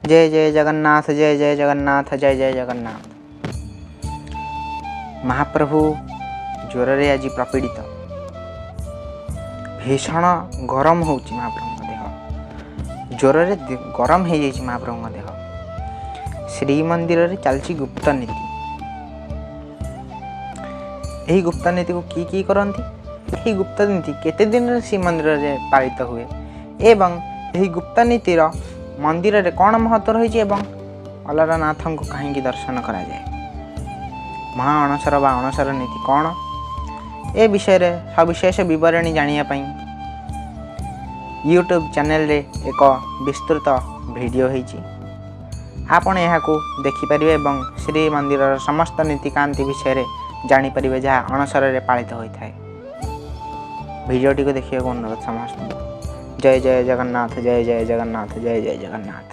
ଜୟ ଜୟ ଜଗନ୍ନାଥ, ଜୟ ଜୟ ଜଗନ୍ନାଥ, ଜୟ ଜୟ ଜଗନ୍ନାଥ। ମହାପ୍ରଭୁ ଜ୍ୱରରେ ଆଜି ପ୍ରପୀଡ଼ିତ। ଭୀଷଣ ଗରମ ହେଉଛି ମହାପ୍ରଭୁଙ୍କ ଦେହ। ଜ୍ୱରରେ ଗରମ ହେଇଯାଇଛି ମହାପ୍ରଭୁଙ୍କ ଦେହ। ଶ୍ରୀମନ୍ଦିରରେ ଚାଲିଛି ଗୁପ୍ତ ନୀତି। ଏହି ଗୁପ୍ତ ନୀତିକୁ କି କି କରନ୍ତି, ଏହି ଗୁପ୍ତ ନୀତି କେତେ ଦିନରେ ଶ୍ରୀମନ୍ଦିରରେ ପାଳିତ ହୁଏ ଏବଂ ଏହି ଗୁପ୍ତ ନୀତିର ମନ୍ଦିରରେ କ'ଣ ମହତ୍ତ୍ୱ ରହିଛି ଏବଂ ଅଲାରନାଥଙ୍କୁ କାହିଁକି ଦର୍ଶନ କରାଯାଏ, ମହା ଅଣସର ବା ଅଣସର ନୀତି କ'ଣ, ଏ ବିଷୟରେ ସବିଶେଷ ବିବରଣୀ ଜାଣିବା ପାଇଁ ୟୁଟ୍ୟୁବ୍ ଚ୍ୟାନେଲରେ ଏକ ବିସ୍ତୃତ ଭିଡ଼ିଓ ହେଇଛି। ଆପଣ ଏହାକୁ ଦେଖିପାରିବେ ଏବଂ ଶ୍ରୀମନ୍ଦିରର ସମସ୍ତ ନୀତିକାନ୍ତି ବିଷୟରେ ଜାଣିପାରିବେ ଯାହା ଅଣସରରେ ପାଳିତ ହୋଇଥାଏ। ଭିଡ଼ିଓଟିକୁ ଦେଖିବାକୁ ଅନୁରୋଧ ସମସ୍ତଙ୍କୁ। ଜୟ ଜୟ ଜଗନ୍ନାଥ, ଜୟ ଜୟ ଜଗନ୍ନାଥ, ଜୟ ଜୟ ଜଗନ୍ନାଥ।